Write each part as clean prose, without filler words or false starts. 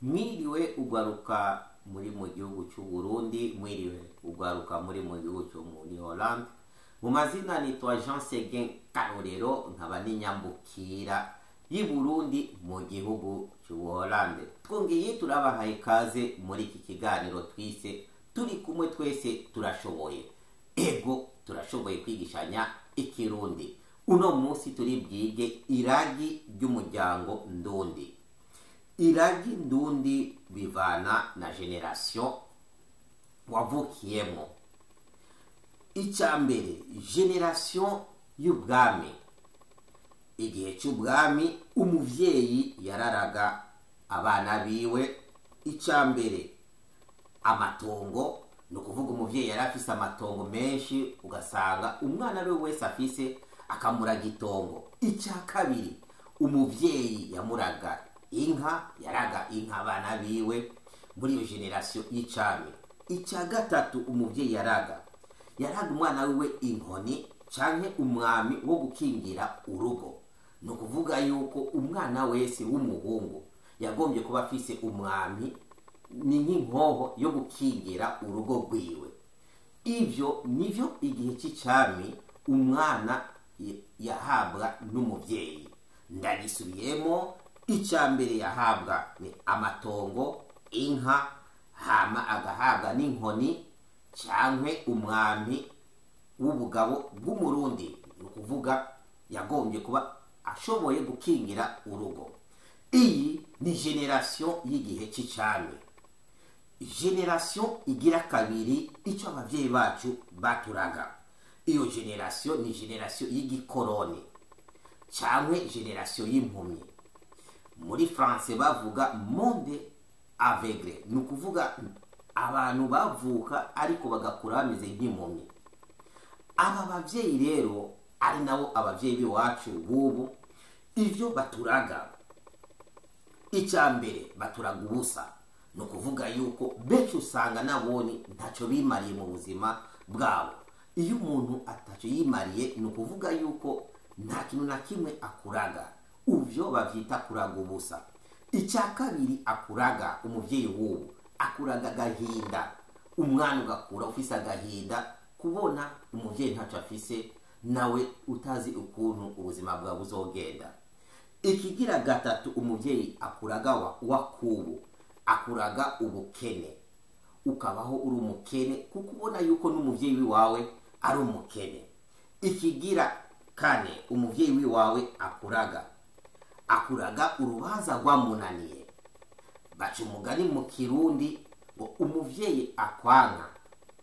Mwiriwe ugaruka muri mu gihugu cy'u Burundi, mwiriwe ugaruka muri mu gihugu cyo muri Hollande. Mu mazina nitwa Jean Seguin Karorero, nkaba n'inyambukira y'i Burundi mu gihugu cy'u Hollande. Twongeye turabahaye ikaze muri iki kiganiro twise turi kumwe twese turashoboye. Ego, turashoboye kwigishanya ikirundi. Uno munsi turi bwige iragi ry'umuryango ndundi. Iragi ndundi bivana na generation wavukiyemo. Icya mbere, generation y'ubwami. Igihe cy'ubwami umuvyeyi yararaga abana biwe. Icya mbere, amatongo. Ni ukuvuga umuvyeyi yari afise amatongo menshi, ugasanga umwana we wese afise akamuraga itongo. Icya kabiri, umuvyeyi yamuraga inka, yaraga inka abana biwe muri iyo generation y'icami. Icya gatatu, umuvyeyi yaraga umwana wiwe inkoni canke umwami wo gukingira urugo. Ni ukuvuga yuko umwana wese w'umuhungu yagombye kuba afise umwami, ni nk'inkoho yo gukingira urugo rwiwe. Ivyo nivyo igihe c'icami umwana yahabwa n'umuvyeyi. Ndagisubiyemo, icya mbere yahabwa ni amatongo, inka, hama agahabwa n'inkoni canke umwami w'ubugabo bw'umurundi. Ni ukuvuga yagombye kuba ashoboye gukingira urugo. Iyi ni generation y'igihe c'icami. Generation igira kabiri, icyo abavyeyi bacu baturaga. Iyo generation ni generation y'igikoroni canke generation y'impumyi. Muri France bavuga monde aveugle, ni ukuvuga abantu bavuka ariko bagakura bameze nk'impumyi. Aba bavyeyi rero ari nabo abavyeyi b'iwacu bubu, ivyo baturaga, icya mbere baturaga ubusa. Ni ukuvuga yuko benshi usanga nabone ntacyo bimariye mu buzima bwabo. Iyo umuntu atacyo yimariye, ni ukuvuga yuko nta kintu na kimwe akuraga. Uvyo bavyita kuraga ubusa. Icya kabiri akuraga umuvyeyi w'ubu, akuraga agahinda. Umwana ugakura ufise agahinda kubona umuvyeyi ntacyo afise, nawe utazi ukuntu ubuzima bwawe buzogenda. Ikigira gatatu, umuvyeyi akuraga wakubu, akuraga ubukene. Ukabaho uri umukene kuko ubona yuko n'umuvyeyi wawe ari umukene. Ikigira kane, umuvyeyi wawe akuraga urubanza rwamunaniye. Baca umugani mu Kirundi ngo umuvyeyi akwanka,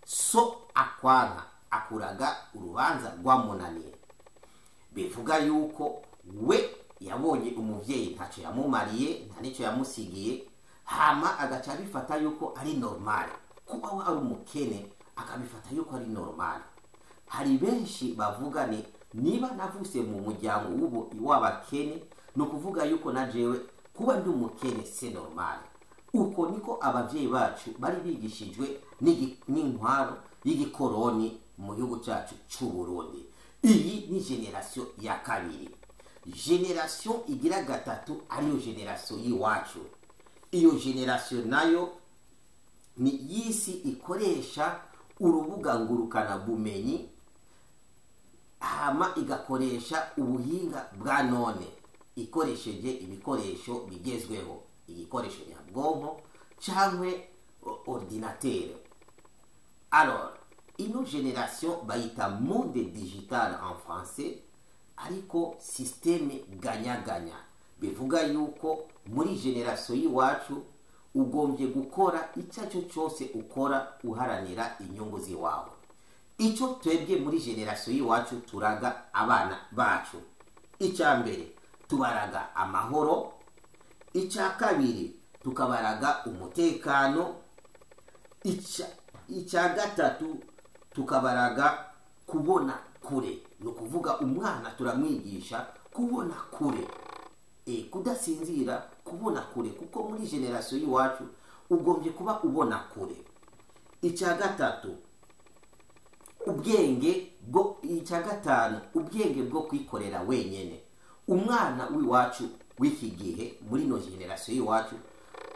so akwanka, akuraga urubanza rwamunaniye. Bivuga yuko we yabonye umuvyeyi ntacyo yamumariye, nta n'icyo yamusigiye, hama agaca abifata yuko ari normal. Kuba we ari umukene akabifata yuko ari normal. Hari benshi bavuga ni niba navuse mu muryango w'abakene, ni ukuvuga yuko na jewe kuba ndi umukene c'est normal. Uko niko abavyeyi bacu bari bigishijwe n'intwaro y'igikoroni mu gihugu cyacu cy'u Burundi. Iyi ni generation ya kabiri. Generation igira gatatu ariyo generation y'iwacu. Iyo generation nayo ni yisi ikoresha urubuga ngurukana bumenyi, hama igakoresha ubuhinga bwa none, ikoresheje ibikoresho bigezweho, igikoresho nyabwonko cyangwa ordinateur. Alors, ino generation bayita monde digital en français, ariko systeme ganya-ganya. Bivuga yuko muri generation y'iwacu ugombye gukora icyo cyose ukora uharanira inyungu ziwawe. Icyo twebwe muri generation y'iwacu turaga abana bacu, icya mbere tubaraga amahoro, icya kabiri tukabaraga umutekano, icya gatatu tukabaraga kubona kure. Ni ukuvuga umwana turamwigisha kubona kure, kudasinzira, kubona kure, kuko muri generation y'iwacu ugombye kuba ubona kure. Icya gatatu ubwenge bwo, icya gatanu ubwenge bwo kwikorera wenyene. Umwana w'iwacu w'iki gihe muri no generation y'iwacu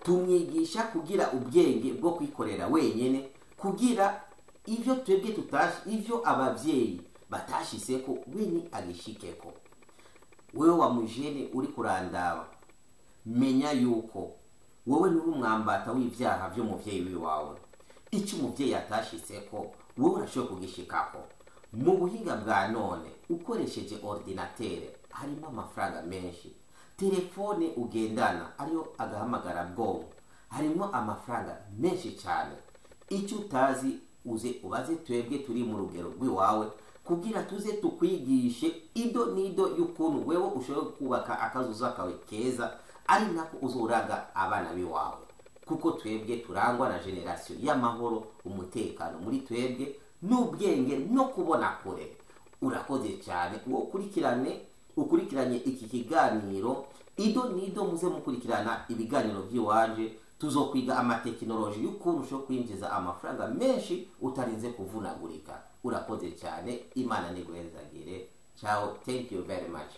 Tumwigisha kugira ubwenge bwo kwikorera wenyine, kugira ibyo twebwe tutashi, ibyo ababyeyi batashiseko, weni agishikeko. Wewe wa mujene uri kurandaba, menya yuko wowe nturi umwambata w'ibyaha by'umubyeyi wawe. Icyo umubyeyi atashitseko, wowe urashoboye kugishikako. Mu buhinga bwa none, ukoresheje ordinateur, harimo amafaranga menshi. Telefone ugendana, ariyo agahamagara bwonko, harimo amafaranga menshi cyane. Icyo utazi, uze ubaze twebwe turi mu rugero rw'iwawe, kugira tuze tukwigishe ido n'ido y'ukuntu wewe ushobora kubaka akazuza kawe keza, ari nako uzoraga abana b'iwawe, kuko twebwe turangwa na génération y'amahoro, umutekano muri twebwe, n'ubwenge no kubona kure. Urakoze cyane uwo ukurikirane, ukurikiranye iki kiganiro ido n'ido. Muze mukurikirana ibiganiro by'iwanje. Tuzokwiga amatekinoloji y'ukuntu ushobora kwinjiza amafaranga menshi utarinze kuvunagurika. Urakoze cyane, Imana niguhezagire. Ciao, thank you very much.